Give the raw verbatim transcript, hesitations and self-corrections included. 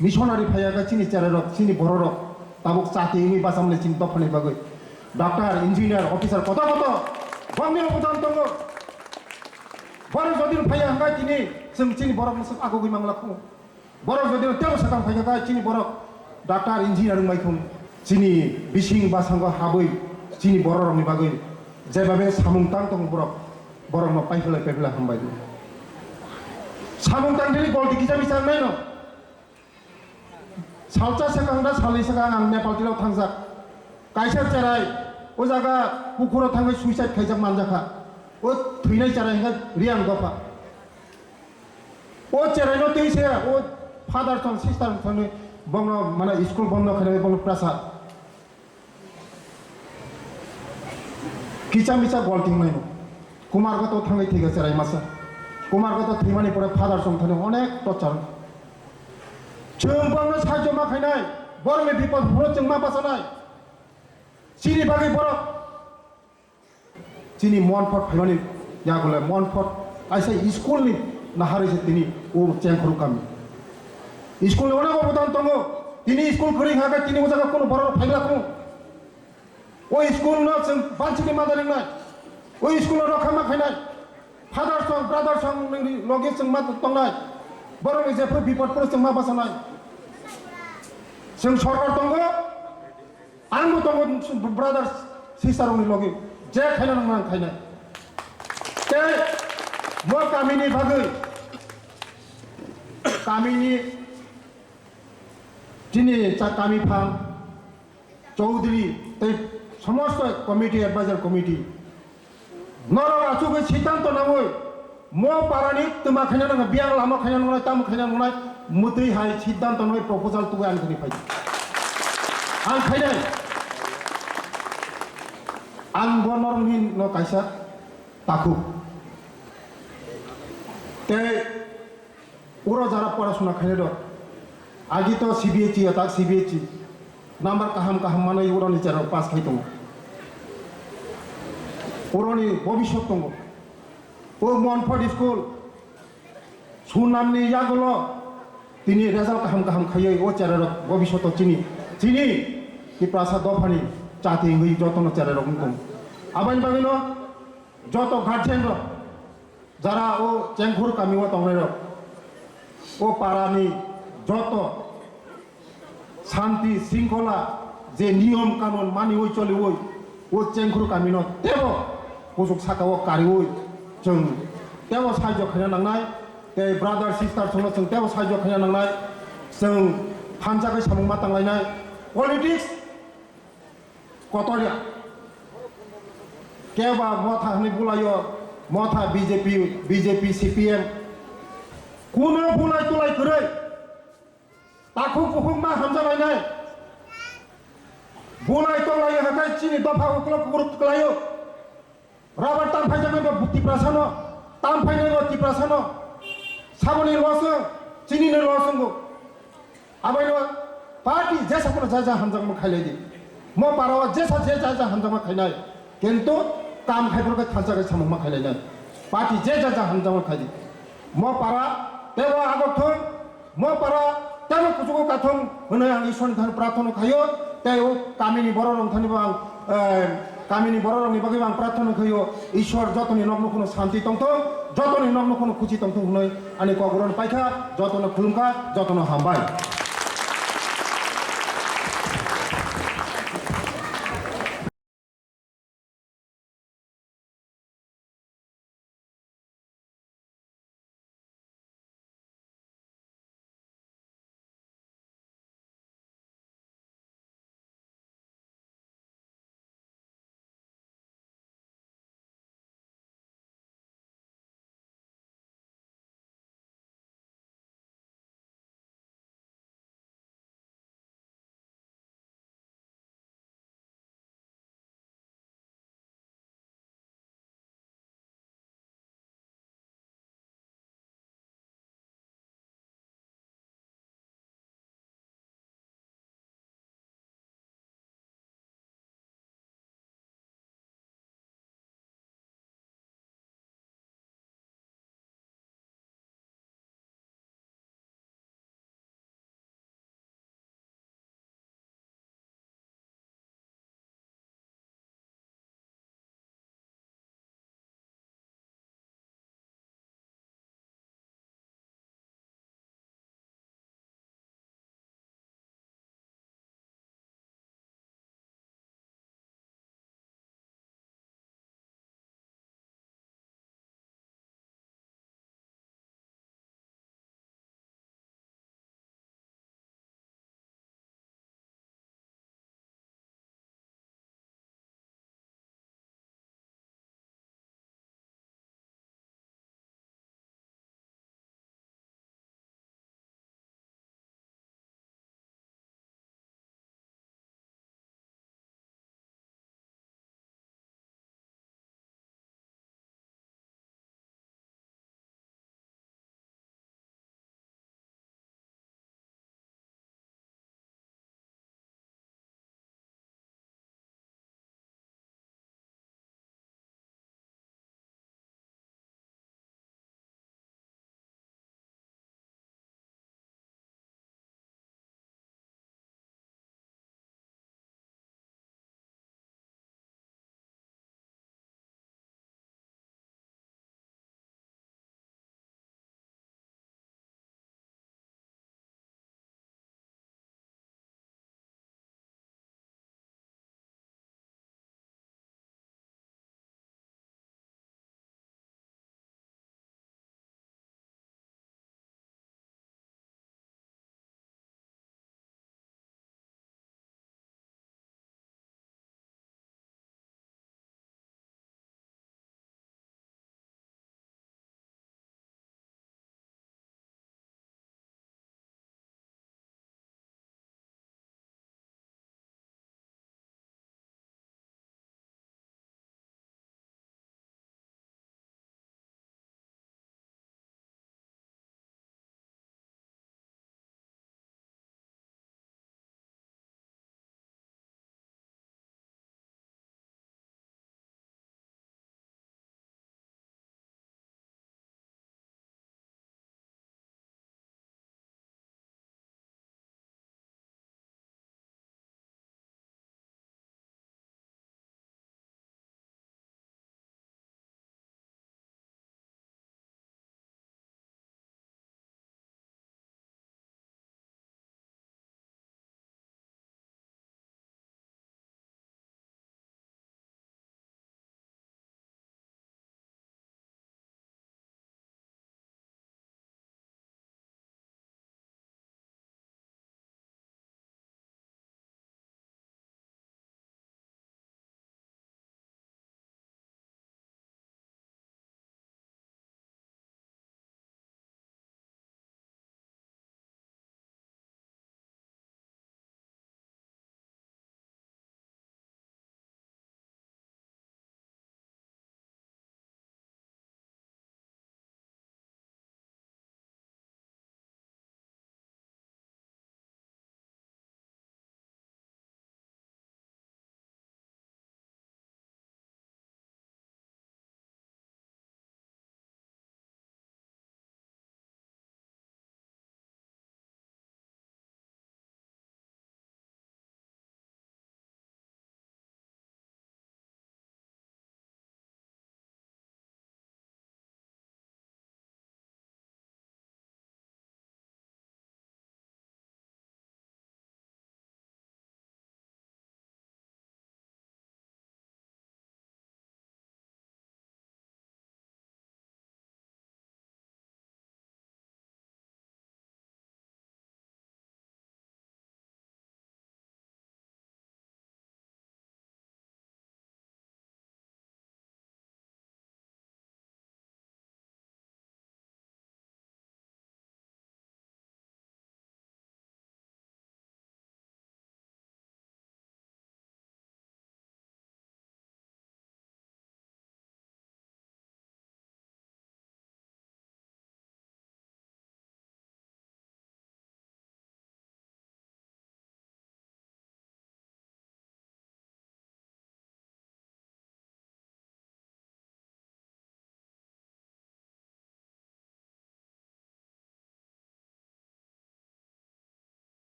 Missionary phaiya khe chini cherai rok, chini borok rok tabuk chati wngwi bachamani chini dophani bagwi. Doctor, engineer, officer koto koto bongni obodan tongo. Borok jodi phaiya hwnkhe tini chwng chini borok mwswk agugwi mangla kho. Borok jodi tebo sakang phaiya khe chini borok doctor, engineer wngbai kho. Chini bising basango habwi chini borok rokni bagwi jebabe samung tang tongo borok, borokno paiphlai paiphlai hambai. Samung tang tini golti kisa misa wngnai no. Salsa swkang da salni swkang ang Nepal twilao thangjak. Kaisa cherai o jaga pukhuro thangwi suicide khaijak manjakha. O thwinai cherai hwnkhe Riang dopha. O cheraino twi se o father song sister songni bongno mane school bondo khainai bongno pressure. Kisa misa gol tinglaino. Kumar Gato thangwi thwiga cherai masa. Kumar Gato thwimani pore father song thani onek torture. Chwng borokno sahajyo ma khainai, borokni bipod phuru chwng ma bachanai. Chini bagwi borok. Chini Monpot phaimani yagulai Monpot kaisa school ni naharwi se tini o Chengkhuru kami. School ni onek obodan tongo. Tini school kwrwi hwnkhe tini o jaga kunu borok phaiglak kunu. O school no chwng banchini ma daringnai. O school no rokha ma khainai. Father song, brother song nini logi chwng ma tongnai. Borok ni jephru bipod phuru chwng ma bachanai. Chwng sorkar tongo. Ang bo tongo brother sister rokni logi je khaina nang nang khaina. Tei bo kamini bagwi kamini chini cha kami phang Chaudhary tei somosto committee, advisor committee Norok achugwi siddhanto nangwi mo parani twma khaina nangna, biyang lama khaina nangnai, tamo khaina nangnai, mwtwi hai siddhanto nangwi proposal tugwi ani thani phai. Ang khainai. Ang bo norokni no kaisa takhuk. Tei Oro jara porasona khainai rok, agi to C B S E, tak C B S E number kaham kaham manwi oroni jara pass khai tongo. Oroni bobiswt tongo. O Monpot school sunamni yagulo tini result kaham kaham khaiwi o cherai rok bobiswto chini, chini Tiprasa dophani chati wngwi jotono cherai rok wng tongo. Aboni bagwino joto guardian rok Jara o Chengkhur kami o tongnai rok, o para ni joto santi sringkhola je niyom kanun maniwi choliwi o Chengkhur kami no tebo kusuk saka o kariwi chwng tebo sahajyo khaina nangnai, tei brother sister songno chwng tebo sahajyo khaina nangnai, chwng thansa khe samung ma tanglainai. Politics Kotorya. Keba motha hwnwi bulaio, motha B J P, B J P, C P M. Kuno bulai tulai kwrwi. Takhuk bukhuk ma hamjalainai. Bulai tonglaio hwnkhe chini dopha uklok kukruk kwlaio. Rubber tam phaijaknai bo Tiprasano, tam phainai bo Tiprasano. Saboni loss wng, chinini loss wngo. Abaino party jesa phano ja ja hamjakma khailai di. Mo parao jesa je ja ja hamjakma khainai. Kintu kam khai phano khe thansa khe samung ma khailai nai. Party je ja ja hamjakma khai di. Mo para tebo agok thung, mo para tebo kuchugo kathung hwnwi ang Ishwarni thani prarthana khaio. Tei o kamini borok rok thani bo ang, eh, kamini borok rokni bagwi bo ang prarthana khaio. Ishwar jotoni nok nukhungno santi tongthung, jotoni nok nukhungno khusi tongthung hwnwi ani kok oro paikha, jotono khulumkha, jotono hambai.